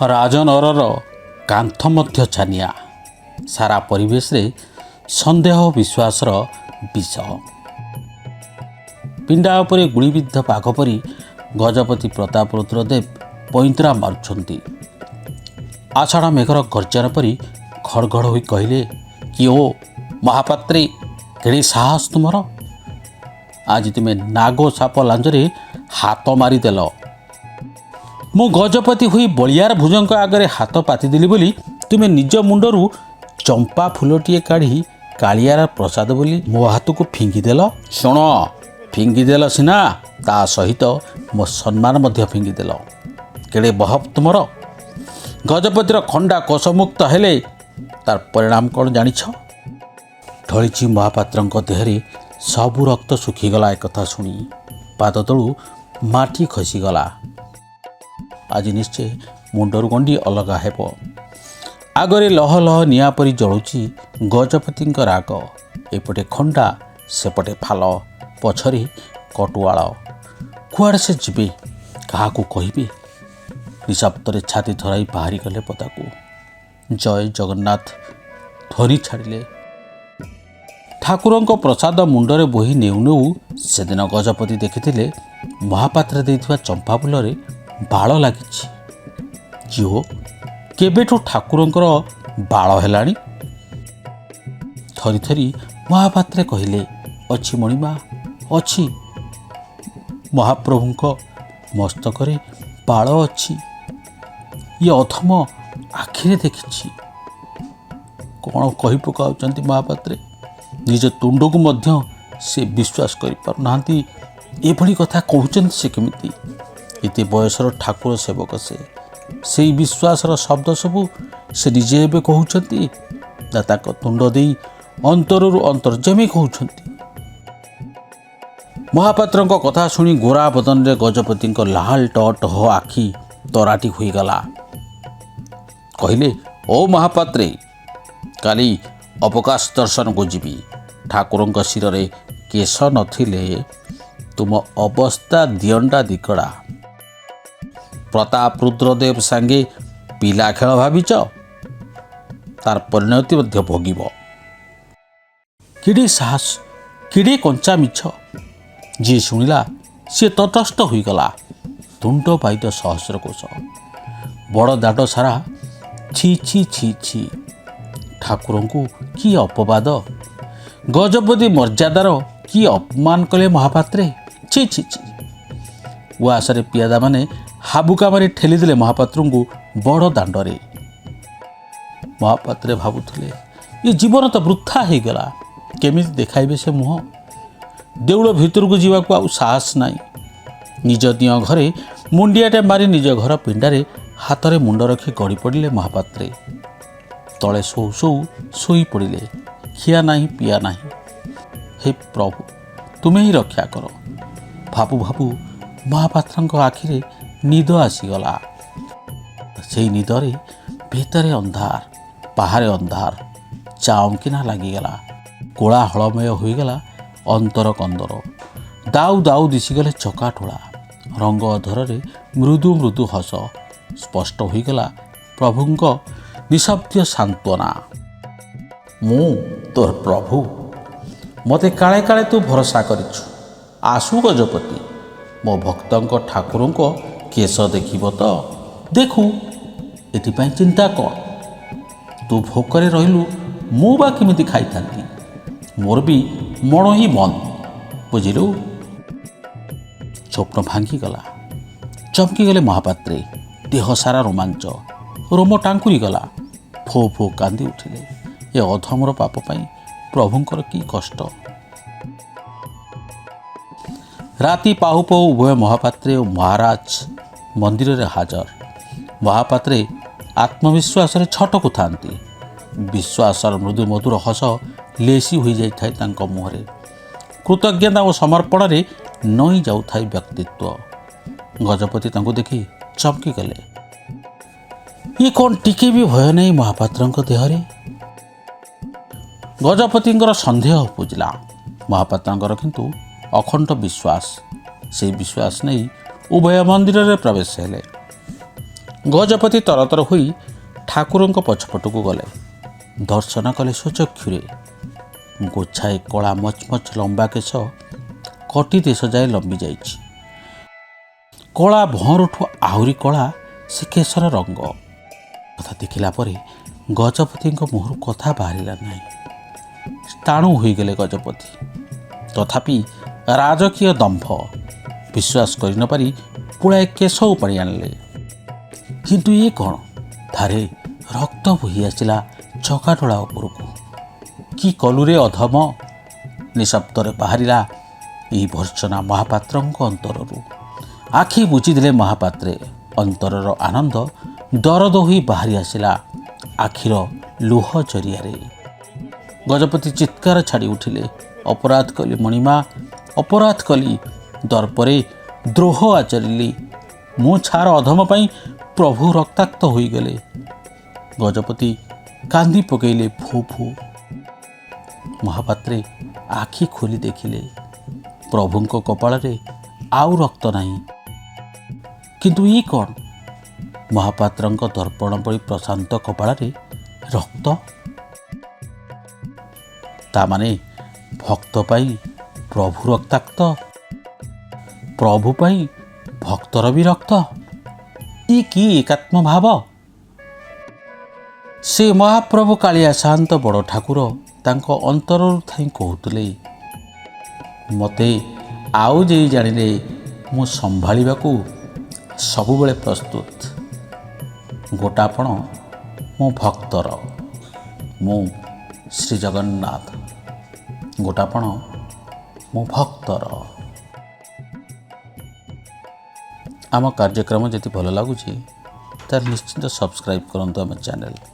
ରାଜନଅରର କାନ୍ଥ ମଧ୍ୟ ଛାନିଆ। ସାରା ପରିବେଶରେ ସନ୍ଦେହ, ବିଶ୍ୱାସର ବିଷ। ପିଣ୍ଡା ଉପରେ ଗୁଳିବିଦ୍ଧ ବାଘ ପରି ଗଜପତି ପ୍ରତାପ ରୁଦ୍ରଦେବ ପଇଁତରା ମାରୁଛନ୍ତି। ଆଷାଢ଼ ମେଘର ଗର୍ଜନ ପରି ଘଡ଼ଘଡ଼ ହୋଇ କହିଲେ, "କି ଓ ମହାପାତ୍ରେ, କେଡ଼େ ସାହସ ତୁମର! ଆଜି ତୁମେ ନାଗ ସାପ ଲାଞ୍ଜରେ ହାତ ମାରିଦେଲ। ମୁଁ ଗଜପତି ହୋଇ ବଳିଆର ଭୁଜଙ୍କ ଆଗରେ ହାତ ପାତିଦେଲି ବୋଲି ତୁମେ ନିଜ ମୁଣ୍ଡରୁ ଚମ୍ପା ଫୁଲଟିଏ କାଢ଼ି କାଳିଆର ପ୍ରସାଦ ବୋଲି ମୋ ହାତକୁ ଫିଙ୍ଗିଦେଲ। ଶୁଣ, ଫିଙ୍ଗିଦେଲ ସିନା, ତା ସହିତ ମୋ ସମ୍ମାନ ମଧ୍ୟ ଫିଙ୍ଗିଦେଲ। କେଡ଼େ ବହପ ତୁମର! ଗଜପତିର ଖଣ୍ଡା କୋଷମୁକ୍ତ ହେଲେ ତାର ପରିଣାମ କ'ଣ ଜାଣିଛ?" ଢଳିଛି ମହାପାତ୍ରଙ୍କ ଦେହରେ ସବୁ ରକ୍ତ ଶୁଖିଗଲା ଏକଥା ଶୁଣି। ପାଦ ତଳୁ ମାଟି ଖସିଗଲା। ଆଜି ନିଶ୍ଚୟ ମୁଣ୍ଡରୁ ଗଣ୍ଡି ଅଲଗା ହେବ। ଆଗରେ ଲହ ଲହ ନିଆଁ ପରି ଜଳୁଛି ଗଜପତିଙ୍କ ରାଗ। ଏପଟେ ଖଣ୍ଡା, ସେପଟେ ଫାଲ, ପଛରେ କଟୁଆଳ। କୁଆଡ଼େ ସେ ଯିବେ? କାହାକୁ କହିବେ? ନିଶବ୍ଦରେ ଛାତି ଥରାଇ ବାହାରିଗଲେ ପଦାକୁ। ଜୟ ଜଗନ୍ନାଥ ଧ୍ୱନି ଛାଡ଼ିଲେ। ଠାକୁରଙ୍କ ପ୍ରସାଦ ମୁଣ୍ଡରେ ବୋହି ନେଉ ନେଉ ସେଦିନ ଗଜପତି ଦେଖିଥିଲେ, ମହାପାତ୍ର ଦେଇଥିବା ଚମ୍ପା ଫୁଲରେ ବାଳ ଲାଗିଛି। ଝିଅ, କେବେଠୁ ଠାକୁରଙ୍କର ବାଳ ହେଲାଣି? ଥରି ଥରି ମହାପାତ୍ରେ କହିଲେ, "ଅଛି ମଣିମା, ଅଛି। ମହାପ୍ରଭୁଙ୍କ ମସ୍ତକରେ ବାଳ ଅଛି। ଇଏ ଅଧମ ଆଖିରେ ଦେଖିଛି।" କ'ଣ କହି ପକାଉଛନ୍ତି ମହାପାତ୍ରେ! ନିଜ ତୁଣ୍ଡକୁ ମଧ୍ୟ ସେ ବିଶ୍ୱାସ କରିପାରୁନାହାନ୍ତି। ଏଭଳି କଥା କହୁଛନ୍ତି ସେ କେମିତି? ଏତେ ବୟସର ଠାକୁର ସେବକ ସେ। ସେଇ ବିଶ୍ୱାସର ଶବ୍ଦ ସବୁ ସେ ନିଜେ ଏବେ କହୁଛନ୍ତି ନା ତାଙ୍କ ତୁଣ୍ଡ ଦେଇ ଅନ୍ତରରୁ ଅନ୍ତର୍ଯ୍ୟାମୀ କହୁଛନ୍ତି? ମହାପାତ୍ରଙ୍କ କଥା ଶୁଣି ଗୋରା ବଦନରେ ଗଜପତିଙ୍କ ଲାଲ ଟହ ଟହ ଆଖି ତରାଟି ହୋଇଗଲା। କହିଲେ, "ଓ ମହାପାତ୍ରେ, କାଲି ଅବକାଶ ଦର୍ଶନକୁ ଯିବି। ଠାକୁରଙ୍କ ଶିରରେ କେଶ ନଥିଲେ ତୁମ ଅବସ୍ଥା ଦିଅଣ୍ଡା ଦିକଡ଼ା। ପ୍ରତାପ ରୁଦ୍ରଦେବ ସାଙ୍ଗେ ପିଲା ଖେଳ ଭାବିଛ? ତାର ପରିଣତି ମଧ୍ୟ ଭୋଗିବ।" କେଡ଼େ ସାହସ, କେଡ଼େ କଞ୍ଚା ମିଛ! ଯିଏ ଶୁଣିଲା ସିଏ ତଟସ୍ଥ ହୋଇଗଲା। ତୁଣ୍ଡ ବାଇଦ ସହସ୍ର କୋଷ। ବଡ଼ ଦାଣ୍ଡ ସାରା ଛି ଛି ଛି ଛି। ଠାକୁରଙ୍କୁ କି ଅପବାଦ! ଗଜପତି ମର୍ଯ୍ୟାଦାର କି ଅପମାନ କଲେ ମହାପାତ୍ରେ! ଛି ଛି ଛି। ଉଆସରେ ପିଆଦାମାନେ ହାବୁକା ମାରି ଠେଲିଦେଲେ ମହାପାତ୍ରଙ୍କୁ ବଡ଼ ଦାଣ୍ଡରେ। ମହାପାତ୍ରେ ଭାବୁଥିଲେ, ଏ ଜୀବନ ତ ବୃଥା ହେଇଗଲା। କେମିତି ଦେଖାଇବେ ସେ ମୁହଁ? ଦେଉଳ ଭିତରକୁ ଯିବାକୁ ଆଉ ସାହସ ନାହିଁ। ନିଜ ଦିଅଁ ଘରେ ମୁଣ୍ଡିଆଟେ ମାରି ନିଜ ଘର ପିଣ୍ଡାରେ ହାତରେ ମୁଣ୍ଡ ରଖି ଗଡ଼ି ପଡ଼ିଲେ ମହାପାତ୍ରେ। ତଳେ ଶୋଉ ଶୋଉ ଶୋଇ ପଡ଼ିଲେ। ଖିଆ ନାହିଁ, ପିଆ ନାହିଁ। ହେ ପ୍ରଭୁ, ତୁମେ ହିଁ ରକ୍ଷା କର। ଭାବୁ ଭାବୁ ମହାପାତ୍ରଙ୍କ ଆଖିରେ ନିଦ ଆସିଗଲା। ସେଇ ନିଦରେ ଭିତରେ ଅନ୍ଧାର, ବାହାରେ ଅନ୍ଧାର ଚାଉଁକିନା ଲାଗିଗଲା। କୋଳାହଳମୟ ହୋଇଗଲା ଅନ୍ତର କନ୍ଦର। ଦାଉ ଦାଉ ଦିଶିଗଲେ ଚକାଠୋଳା। ରଙ୍ଗ ଅଧରରେ ମୃଦୁ ମୃଦୁ ହସ। ସ୍ପଷ୍ଟ ହୋଇଗଲା ପ୍ରଭୁଙ୍କ ନିଶବ୍ଦ ସାନ୍ତ୍ୱନା। ମୁଁ ତୋର ପ୍ରଭୁ। ମୋତେ କାଳେ କାଳେ ତୁ ଭରସା କରିଛୁ। ଆସୁ ଗଜପତି, ମୋ ଭକ୍ତଙ୍କ ଠାକୁରଙ୍କ କେଶ ଦେଖିବ ତ ଦେଖୁ। ଏଥିପାଇଁ ଚିନ୍ତା କ'ଣ? ତୁ ଭୋକରେ ରହିଲୁ, ମୁଁ ବା କେମିତି ଖାଇଥାନ୍ତି? ମୋର ବି ମଣୋହି ବନ୍ଦ, ବୁଝିଲୁ? ସ୍ୱପ୍ନ ଭାଙ୍ଗିଗଲା। ଚମକିଗଲେ ମହାପାତ୍ରେ। ଦେହ ସାରା ରୋମାଞ୍ଚ, ରୋମ ଟାଙ୍କୁରିଗଲା। ଫୋ ଫୋ କାନ୍ଦି ଉଠିଲେ। ଏ ଅଧମର ପାପ ପାଇଁ ପ୍ରଭୁଙ୍କର କି କଷ୍ଟ! ରାତି ପାହୁ ପାହୁ ଉଭୟ ମହାପାତ୍ରେ ଓ ମହାରାଜ ମନ୍ଦିରରେ ହାଜର। ମହାପାତ୍ରେ ଆତ୍ମବିଶ୍ୱାସରେ ଛଟକୁଥାନ୍ତି। ବିଶ୍ୱାସର ମୃଦୁ ମଧୁର ହସ ଲେସି ହୋଇଯାଇଥାଏ ତାଙ୍କ ମୁହଁରେ। କୃତଜ୍ଞତା ଓ ସମର୍ପଣରେ ନଇଁ ଯାଉଥାଏ ବ୍ୟକ୍ତିତ୍ୱ। ଗଜପତି ତାଙ୍କୁ ଦେଖି ଚମକିଗଲେ। ଇଏ କ'ଣ? ଟିକେ ବି ଭୟ ନାହିଁ ମହାପାତ୍ରଙ୍କ ଦେହରେ। ଗଜପତିଙ୍କର ସନ୍ଦେହ ଉପୁଜିଲା। ମହାପାତ୍ରଙ୍କର କିନ୍ତୁ ଅଖଣ୍ଡ ବିଶ୍ୱାସ। ସେଇ ବିଶ୍ୱାସ ନେଇ ଉଭୟ ମନ୍ଦିରରେ ପ୍ରବେଶ ହେଲେ। ଗଜପତି ତରତର ହୋଇ ଠାକୁରଙ୍କ ପଛପଟକୁ ଗଲେ। ଦର୍ଶନ କଲେ ସ୍ୱଚକ୍ଷୁରେ। ଗୋଛାଏ କଳା ମଚମଚ ଲମ୍ବା କେଶ କଟି ଦେଶ ଯାଏ ଲମ୍ବି ଯାଇଛି। କଳା ଭଅଁରଠୁ ଆହୁରି କଳା ସେ କେଶର ରଙ୍ଗ। କଥା ଦେଖିଲା ପରେ ଗଜପତିଙ୍କ ମୁହଁରୁ କଥା ବାହାରିଲା ନାହିଁ। ସ୍ଥାଣୁ ହୋଇଗଲେ ଗଜପତି। ତଥାପି ରାଜକୀୟ ଦମ୍ଭ ବିଶ୍ୱାସ କରି ନପାରି ପୁଳାଏ କେଶ ଉପାଡ଼ି ଆଣିଲେ। କିନ୍ତୁ ଇଏ କ'ଣ? ଧାରେ ରକ୍ତ ବୋହି ଆସିଲା ଚକାଡୋଳା ଉପରକୁ। କି କଲୁରେ ଅଧମ! ନିଶବ୍ଦରେ ବାହାରିଲା ଏହି ଭର୍ତ୍ସନା ମହାପାତ୍ରଙ୍କ ଅନ୍ତରରୁ। ଆଖି ବୁଜିଦେଲେ ମହାପାତ୍ରେ। ଅନ୍ତରର ଆନନ୍ଦ ଦରଦ ହୋଇ ବାହାରି ଆସିଲା ଆଖିର ଲୁହ ଜରିଆରେ। ଗଜପତି ଚିତ୍କାର ଛାଡ଼ି ଉଠିଲେ, ଅପରାଧ କଲି ମଣିମା, ଅପରାଧ କଲି। ଦର୍ପରେ ଦ୍ରୋହ ଆଚରିଲି। ମୁଁ ଛାର ଅଧମ ପାଇଁ ପ୍ରଭୁ ରକ୍ତାକ୍ତ ହୋଇଗଲେ। ଗଜପତି କାନ୍ଦି ପକେଇଲେ ଫୁ ଫୁ। ମହାପାତ୍ରେ ଆଖି ଖୋଲି ଦେଖିଲେ, ପ୍ରଭୁଙ୍କ କପାଳରେ ଆଉ ରକ୍ତ ନାହିଁ। କିନ୍ତୁ ଇଏ କ'ଣ? ମହାପାତ୍ରଙ୍କ ଦର୍ପଣ ପରି ପ୍ରଶାନ୍ତ କପାଳରେ ରକ୍ତ! ତା ମାନେ ଭକ୍ତ ପାଇଁ ପ୍ରଭୁ ରକ୍ତାକ୍ତ, ପ୍ରଭୁ ପାଇଁ ଭକ୍ତର ବି ରକ୍ତ। ଇ କି ଏକାତ୍ମ ଭାବ! ସେ ମହାପ୍ରଭୁ କାଳିଆ ସାଆନ୍ତ ବଡ଼ ଠାକୁର ତାଙ୍କ ଅନ୍ତରରୁ ଥାଇ କହୁଥିଲେ, ମୋତେ ଆଉ ଯେଇ ଜାଣିଲେ ମୁଁ ସମ୍ଭାଳିବାକୁ ସବୁବେଳେ ପ୍ରସ୍ତୁତ। ଗୋଟାପଣ ମୋ ଭକ୍ତର, ମୁଁ ଶ୍ରୀ ଜଗନ୍ନାଥ। ଗୋଟାପଣ ମୋ ଭକ୍ତର। ଆମ କାର୍ଯ୍ୟକ୍ରମ ଯଦି ଭଲ ଲାଗୁଛି, ତାହେଲେ ନିଶ୍ଚିନ୍ତ ସବସ୍କ୍ରାଇବ୍ କରନ୍ତୁ ଆମ ଚ୍ୟାନେଲ୍।